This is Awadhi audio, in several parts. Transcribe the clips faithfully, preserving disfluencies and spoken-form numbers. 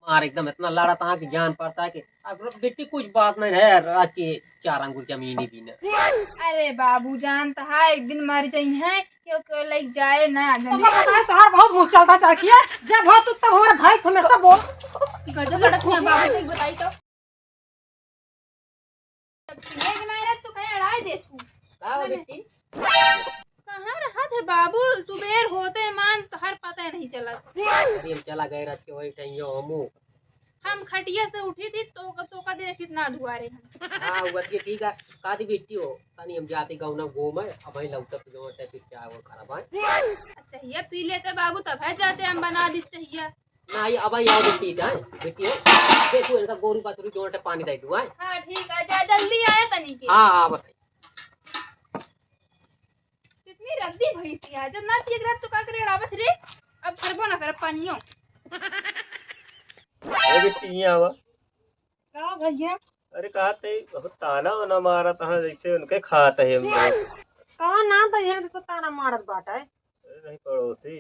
और एकदम इतना लड़त है कि जान पड़ता है कि अब बिट्टी कुछ बात नहीं है, रात के चार अंगुर जमीन ही दीना। अरे बाबू, जानत है एक दिन मर जइहैं, क्यों क्यों लइक जाए ना जल्दी। ओकर बताए तोहार बहुत मुँह चलता चाकिया, जब हो तू तब हमारे भाई तुम्हें सब बोल। गजब लड़त है बाबू, सही बताई तो। ये बनाए रह, तू कहीं अड़ाए दे तू। का हो बेटी? कहाँ रहत है बाबू? सुबेर होते मान तोहर पता नहीं चलत। अरे हम चला गए रात के वही टाइम यो हमू। हम खटिया से उठी थी तो, तो का देखित ना दुआरे हम। हाँ, वो बतिया ठीक है। का दी बेटी हो, तनी हम जाते गाँव ना घूमे, अब वहीं लौटत जो है फिर क्या वो खराब है। अच्छा, ये पी लेते बाबू, तब है जाते हम बना दी चाहिए। नाही, अब आई आओ बेटी, जाए, बेटी हो। देखो, इनका गोरू बछरू जोटे पानी दे दुआ। हाँ, ठीक है, जा जल्दी आया तनी के। हाँ, हाँ, बताइए। कितनी रद्दी भैंसी है, जब ना पिए के रहत तो का करे, अड़ावत रे। अब फरबो ना कर पानियो। ए बेटी, यहाँ आवा। का भैया? अरे, कहा ते बहुत ताना वाना मारत है, जैसे उनके खात है हम लोग। कहा ना तो यहाँ तो ताना मारत बाटा है। अरे नहीं पड़ोसी।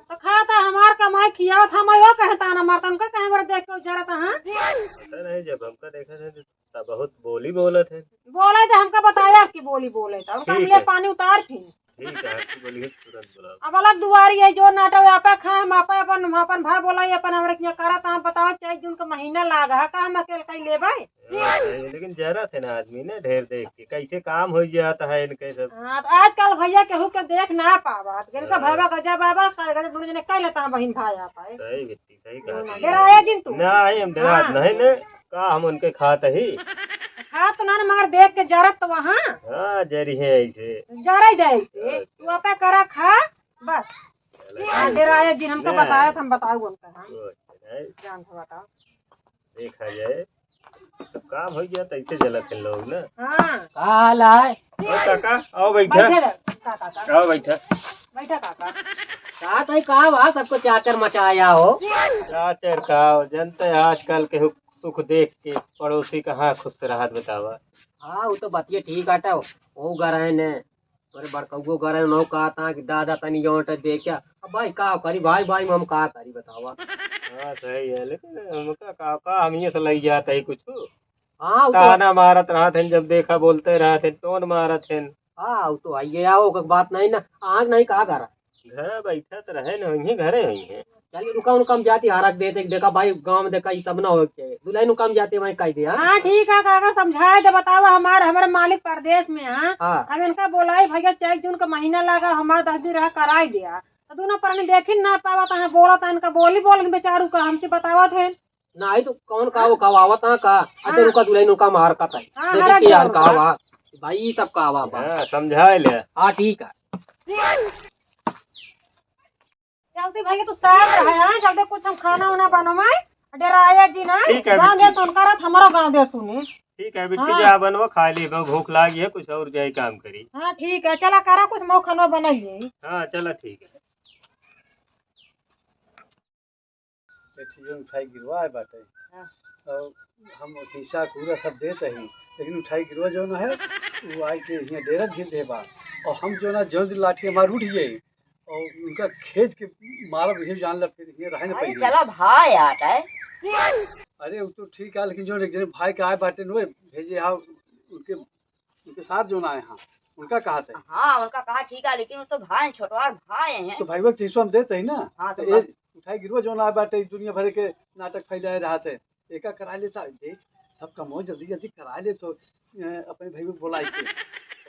तो खाता हमार कमाई खियावत, हम यो कहे ताना मारता, उनका कहे बार देख के जरत, हाँ? पता नहीं, जब हमका देखा था तो बहुत बोली बोलत है। बोले तो हमका बताया कि बोली बोले तो उनका ठीक मिले है। पानी उतार फिर। ठीक है, आपकी बोली है, तुरंत बुलाओ। अब अलग दुआरी है, जो नाटो आपा खाए, हम आपा अपन, अपन भाई बोलाई, अपन हमरे किया करत, आप बताओ, चाहे जून का महीना लाग है, का हम अकेले कहीं लेबै? हाँ, सही है, लेकिन जरत है ना आदमी ने ढेर देख के, कैसे काम हो जाता है इनके सब। हाँ, तो आजकल भैया केहू के देख ना पावत, इनका हाँ। भैया गजा बाबा, का गजा दोनों जने कह लेता है बहिन भाई आप है। सही बेटी, सही कहा हाँ, तुमने। डराया जिन तू। ना, हम डरात हाँ। नहीं ने, का हम उनके खात ही। खात ना, मगर देख के जरत तो वहाँ। हाँ, जरी है ऐसे। जरे जाए से, अच्छा। तू आपा करा खा, बस। चलो, हाँ, ठीक है। डराया जिन हमका ना। बताया था, हम बताऊ उनका, हाँ। वो अच्छा है। जान से बताओ। देखा जाए, सब काम हो गया, तो ऐसे जलत हैं लोग ना। हाँ। का हाल है? ओ काका, आओ बैठा। बैठे रह, का काका? आओ बैठा। बैठा काका। का तई का बा, सबको चाचर मचाया हो? चाचर का हो, जनते हैं आजकल के हु-, सुख देख के पड़ोसी कहाँ खुश रहत बतावा। हाँ, वो तो बतिया ठीक आटा हो, वो गरहन है। अरे बड़कउओ गरहन हो कहता कि दादा तनी जोंट देखा। अब भाई का करी, भाई, भाई, हम का करी बतावा? हाँ, सही है, लेकिन हमका का, का हम ये से लग जाता है कुछ। हाँ, वो तो ताना मारत रहत हैं, जब देखा बोलते रहत हैं, टोन मारत हैं। हाँ, वो तो आई गया, वो बात नहीं ना, आग नहीं का करा। घर बैठा तो रहे ना, वहीं घरे हुई है। चलिए, रुका, उनका हम जाती हारक देते, देखा भाई, गाँव में देखा, ये सब ना हो के। दुल्हन उनका हम जाते वहीं कह दिया। हाँ, ठीक है, काका, समझाए दे, बतावा, हमार, हमारे मालिक परदेश में हैं। हाँ। हम इनका बोलाई, भैया, चैत जून का महीना लगा, हमार दस दिन रहा, कराई दिया। तो दोनों प्राणी देखी ना पावा, तो हाँ, बोला था इनका बोली बोल के बेचारू का, हमसे बतावा थे। नाही तो कौन का वो कवावत है का? अच्छा, हाँ। रुका, दुल्हन उनका मार का ताई। हाँ, देखी हरक के यार जाओ। का वा? भाई, ये सब का वा बा? हाँ, समझाए ले। हाँ, ठीक है। जल्दी भैया, तू साथ रहे, हाँ? जल्दी कुछ हम खाना उना बनवाए, डराया जी ना। ठीक है, गाँव बिट्टी। दे सुन करत, हमारा गाँव दे सुने। ठीक है, बिट्टी, हाँ। जा बनवा, खा ली, बहुत भूख लागी है, कुछ और जाए काम करी। हाँ, ठीक है, चला करा कुछ मऊ खाना बनाइए। हाँ, चला, ठीक है। एक ठे जौन उठाई गिरवा आए बाटे। हाँ। और हम हिस्सा पूरा सब देत ही, लेकिन उठाई गिरवा जौन है, वो आई के हियाँ डेरा घेर दे बा। और हम जौन है, जौन दिन लाठी हमार उठ जाई, और उनका खेत के मारब, ये जान ला, फिर हियाँ रहे न अरे पाई। चला भाई, आ जाए। अरे, वो तो ठीक है, लेकिन जौन एक जने भाई के आए बाटे न, भेजे हा, उनके उनके साथ जौन आए हैं, उनका कहा थे। हाँ, उनका कहा ठीक है, लेकिन वो तो भाई हैं, छोटवार भाई हैं। तो भाईवा के चीजो हम देते ही ना। हाँ, तो तो ये बस। उठाई गिरवा जौन आए बाटे, दुनिया भर के नाटक फैलाए रहा थे। एका करा लेता, देख, सब कमो जल्दी जल्दी करा ले तो, अ, अपने भाई को बुलाई के।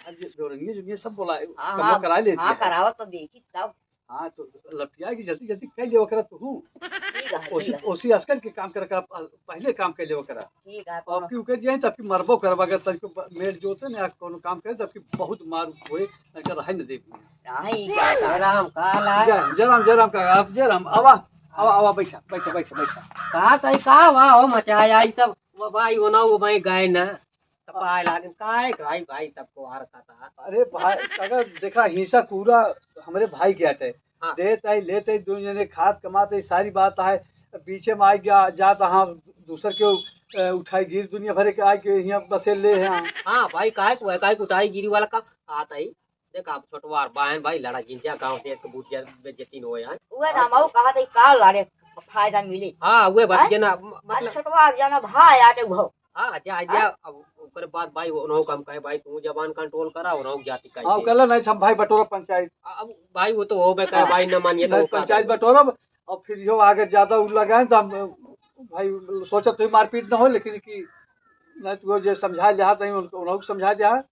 आज ये जोरनिया, जोरनिया सब बुलाए, हाँ, कमो हाँ, करा लेती हाँ, है। करावत तो देखी तब। हाँ, तो लपटिया की जल्दी, जल्दी कइ लेवा करा तू। ठीक है, ओसी, ठीक है। ओसी अस्कर के काम करे का, पहले काम कइ लेवा करा। ठीक है, अब कौनो की उकर जाए, तब की मरबो करबा, अगर तनिको ब-, मेल जोते ना, कोनो काम करे, तब की बहुत मार होए, तनिका रहे न देबू। नहीं, क्या जय राम, का हाल है? जय, जय राम, जय राम का, आप जय राम, आवा, आवा, आवा, बैठा, बैठा, बैठा, बैठा। का तई का हुआ हो मचाया, ई सब, वो भाई, वो ना, वो भाई गए ना। तो पाए लागन, काहे के भाई, भाई सबको हार खाता। अरे भाई, अगर देखा, हिस्सा पूरा हमरे भाई के आटे। हाँ। देत आई, लेत आई, दोनों जने खात कमात आई, सारी बात आहे। पीछे में आइ गया, जात हाँ, दूसर के, अ, उठाई गिर दुनिया भरे के आइ के हियाँ बसे ले हैं। हाँ भाई, काहे को, काहे को उठाई गिरी वाला का आता ही? देख, आप छोटवार बाहन भाई, लड़ा गिंजा गाँव देख के बूझ जा, बेइज्जती न होए, हाँ? उहे ना, मऊ कहा था, का लड़े? फायदा मिले। हाँ, उहे बात हैं? के ना, म-, अरे मतलब छोटवा, अब जाना भाई आटे उहो। हाँ, जा, जा, हाँ? अब ओकरे बाद भाई, उन्हों कम कहे, भाई, तू जबान control करा, उन्हों जाति कहे हाँ, के। कहला नहीं, हम भाई बटोरा पंचायत। अब भाई, वो तो होबे करे, हाँ। भाई, न मानिए तो नहीं, वो का पंचायत करे? बटोरा, और फिर यो आगे ज्यादा उ लगाए तो हम, भाई, सोचा तो मारपीट न हो, लेकिन कि नहीं तो जे समझा लिहा, तो उनको, उन्हों को समझा दिया।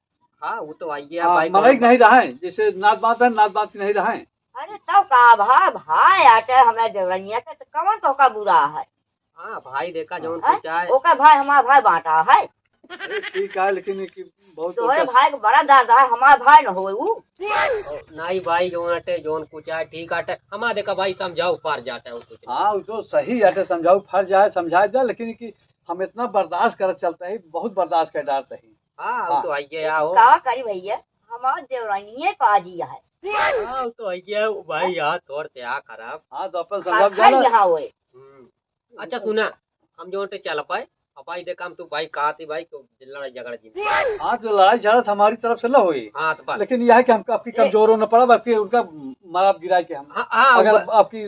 हाँ, वो तो आइए, हाँ, भाई, मनई कौन नहीं रहे, जैसे नात बात है, नात बात नहीं रहे। अरे, तब का भा-, भाई आटे हमें देवरनिया के, तो कौन तो का बुरा है? हाँ, भाई देखा जौन हैं? कुछ आए। ओकर भाई हमार भाई बांटा है। अरे, ठीक है, लेकिन ये कि बहुत तोहरे ओकर भाई के बड़ा दर्द है, हमार भाई न होए ऊ। ओ, नहीं भाई, जौन आटे, जौन कुछ आए, ठीक आटे। हमार देखा भाई, समझाओ फर जाता है, वो कुछ नहीं। हाँ, वो तो सही आटे, समझाओ फर जाए, समझा जाए, लेकिन कि हम इतना बर्दाश्त करत चलता ही, बहुत बर्दाश्त कर डारता ही। हाँ, वो हाँ। तो आइए, आओ। का करी भैया, हमार देवरानिये पाजी है। हाँ, वो तो आइए, भाई, हाँ? यहाँ तोर से आ खराब। हाँ, तो अपन हाँ, समझा खैर जाना। यहाँ होए। हम्म। अच्छा सुना, हम जो उनसे चल पाए, अब भाई देखा हम तू भाई कहा थी भाई, तो लड़ाई झगड़ा जी। हाँ, तो लड़ाई झगड़ा तो हमारी तरफ से ना होई। हाँ, तो बस। लेकिन यह है कि हम आपकी ए- कमजोरों न पड़ा, बल्कि उनका मारब गिराए के हम। हाँ, हाँ, अगर ब- आपकी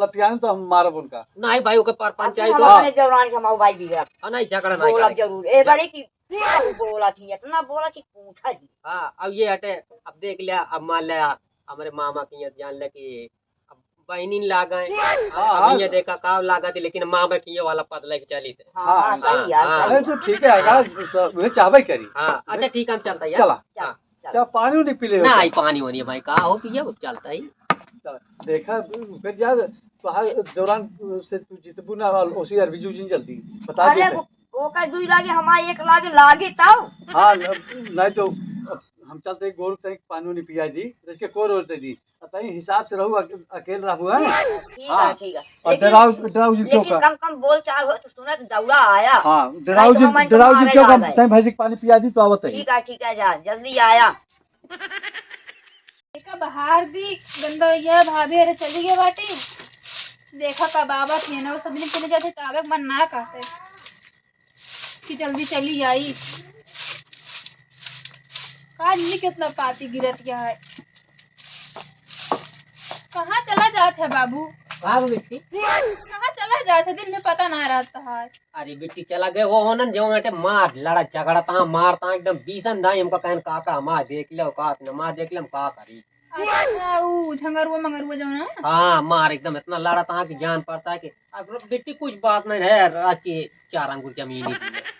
लतियाएं तो हम मारब उनका। नहीं भाई, ओके पर अब पंचायत हम हो। अपने देवरान के हमारे भाई बिगड़ब। हाँ, नहीं, झगड़ा नहीं बोलब करे। जरूर। ए जा- बारे की बोला थी, इतना बोला कि पूछा जी। हाँ, अब ये हटे, अब देख लिया, अब मान लिया, हमारे मामा की ये जान ले कि अब बहनिन लागे, हाँ, अब हाँ। ये देखा का लागत है, लेकिन माँ बा किए वाला पतला के चली थे। हाँ, हाँ, हाँ, सही है, हाँ। सही अरे है। तो ठीक है, हाँ। अगर स-, वह चाहबे करी। हाँ, अच्छा ठीक है, हम चलता है। चला। चल, हाँ। चल। क्या पानी नहीं पी ले हो ना, क्या? आई पानी वानी भाई, का हो पिए, वो चलता ही। चल, देखा, फिर यार, तोहार दौरान से तू जितबू ना, ओसी अरबिजू जिन जल्दी, बता अरे देते। वो, ओकर दुई लागे, हमार एक लागे, लागे तब। हाँ, न-, नहीं तो हम चलते गोरू तई पानी नहीं पिया जी, इसके कोर होते जी। आ, तई हिसाब से रहू, अक-, अकेल रहू, है? ठीक है, हाँ। ठीक है। और लेकिन, डराऊ, डराऊ जी क्यों लेकिन का? कम, कम बोल चाल हो तो सुनत दौड़ा आया। हाँ, डराऊ नहीं तो जी, हम इनके डराऊ जी मारे क्यों का? लागे। तई भैंसी के पानी पिया दी तो आवत है। ठीक है, ठीक है, जा, जल्दी आया। देखा बाहर दी गंदा भैया, भाभी अरे चली गए बाटी। देखा कब आवत है ना, वो सब दिन चले जाते तो आवे के मन ना कहते। कि जल्दी चली आई। का जी कितना पाती गिरत गया है। कहाँ चला जात है बाबू? का हो बिट्टी? कहाँ चला जात है, दिन में पता ना रहता है। अरे बिट्टी चला गए वो होनन जो बेटे मार लड़ा झगड़ा ता मार ता एकदम बीसन दाई हमका कहन काका हमार देख ले औकात न मार देख ले हम का करी। अच्छा, ऊ झंगरुआ मंगरुआ जौन है? हाँ, मार एकदम इतना लड़ा ता कि जान पड़ता है कि अब बिट्टी कुछ बात नहीं है, राज की चार अंगुल जमीन ही दी है।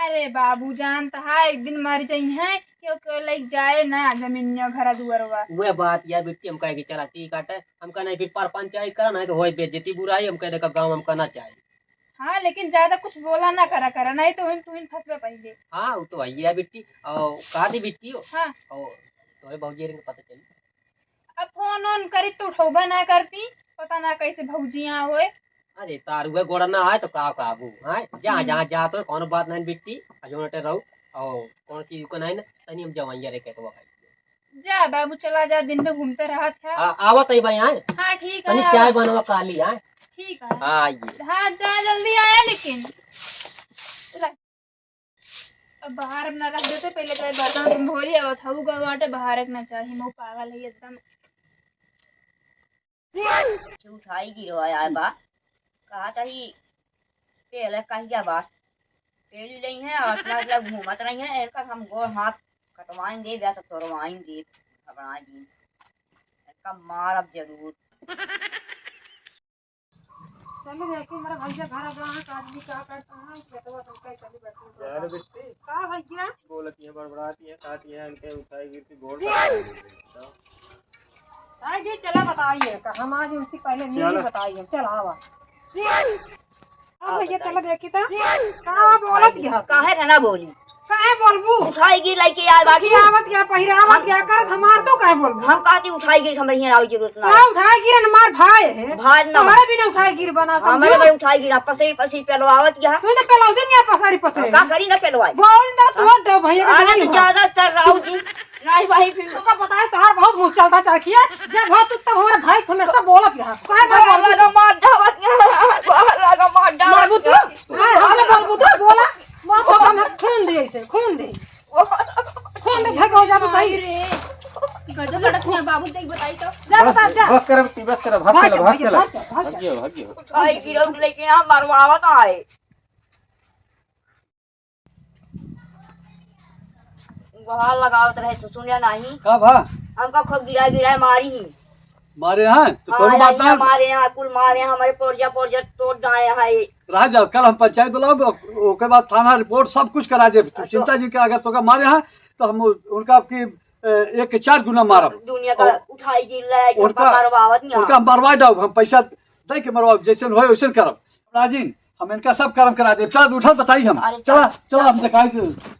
अरे बाबू, जान तो है, एक दिन मर जाई है, क्यों, क्यों लइक जाए ना जमीन या घर दुआरवा। वह बात या बिट्टी हम कहे कि चला ठीक आटे, हम कहे नहीं फिर पर पंचायत करा, नहीं तो होए बेइज्जती बुराई, हम कह देखा गाँव हम कहना चाहिए। हाँ, लेकिन ज्यादा कुछ बोला ना करा, करा, नहीं तो तुम, तुम फंसबे पहले। हाँ, वो तो है ही है बिट्टी। और कहा थी बिट्टी हो? हाँ। और तोरे भौजी के पता चली? अब फोन ओन करी तो उठौबा ना करती, पता ना कैसे भौजियाँ होए। अरे तार उहे गोड़ा ना आए तो का काबू, हाँ? जहाँ, हम्म। जहाँ जात हो, कौनो बात नहीं बिट्टी, अजोनटे रहो, और कौन चीज को नहीं ना, तनी हम जवाइया रे कहतो भाई। जा बाबू, चला जा, दिन में घूमते रहत है। हाँ, आवत है भाई, आए। हाँ, ठीक है, तनी चाय आवत। बनवा काली, आए। ठीक है। हाँ, आइए। हाँ, जा, जल्दी आया लेकिन। अब बाहर अपना रख देते, पहले तो बर्तन तुम भोरी आवत हऊ गवाटे, बाहर रखना चाहिए, मऊ पागल है एकदम। उठाई गिरो आया बा, कहा था ही पहले कहिया बा, पेली नहीं है और अपना, अपना घूमत नहीं है, इनका हम गोड़ हाथ कटवाएंगे या तो तोड़वाएंगे, घबराएंगे, इनका मारब जरूर। चलो देखिए, मेरा भैया घर आ गया है, काट भी क्या करता है, खेतवा सब कहीं चली बैठी है। यार बिट्टी। का भैया? बोलती है, बड़बड़ाती है, कहती है, इनके उठाई गिर के गोड़ पर। भाई जी, चला बताइए, का हम आज उनसे पहले नहीं चलो। बताइए, चल आवा। हाँ भैया, चलो देखी तो। का बोलत गया? काहे के ना बोली? काहे बोलबू? उठाई गिर लइके आए बाटी। खियावत गया, पहिरावत गया, करत हमार तो काहे बोलबू? हम कहती उठाई गिर, हमरे हियाँ आवे जरूरत ना। का उठाई गिर, हमार भाई है। भाई ना। तोहरे बिना उठाई गिर बना हमरे समझू? भाई उठाई गिर, पसरी पसरी पेलवावत गया। तू ना पेलौते नहीं पसरी पसरी। का करी ना पेलवाई? बोल ना तो हाँ? दो भैया के अरे भाई तू हो। ज्यादा चल रहा हूँ जी। नहीं भाई फिर। तो का बताए, तोहार बहुत मुँह चलता चरखिया। जब हो तू तब हमारे भाई हमेशा बोलत गया। काहे भाई बोलत गया? मार डावत गया। लगा मार डावत मारबू तू? गया। हाँ, हमने बोलबू तो बोला, मौत होगा, मत खून दे इसे, खून दे। खून दे, भाग हो जा, भाई। रे, गजब लड़त है, बाबू देख बताई तो। जा बता, जा। बस कर, बस कर, भाग भाग चला, जा, भाग भाग जा, चला। भाग जा, भाग जा। ये भाग गयो। उठाई गिरौक लेके यहाँ मरवावत आए। गुहार लगावत रहे तो सुनिया नहीं। का भा? हमका खूब गिराए गिराए मारी ही। मारे हैं? तो हाँ, कोनो बात यहाँ ना। मारे हैं, कुल मारे हैं, हमारे पोर्जा पोर्जा तोड़ डाए हैं। रह जाओ, कल हम पंचायत बुलाओ, ओके बाद थाना रिपोर्ट सब कुछ करा दे। तू अच्छा। चिंता जी के, अगर तोका मारे हैं तो हम उ-, उनका आपकी, ए, एक के चार गुना मारब। दुनिया का और उठाई गिर रहा है, उनका मरवावत नहीं उनका हम। मरवा जाओ, हम पैसा दे के मरवाओ, जैसे होए वैसे करब। राजिन, हम इनका सब कर्म करा दे। चल उठा बताई हम। अरे चला, चल। चला हम दिखाई दे।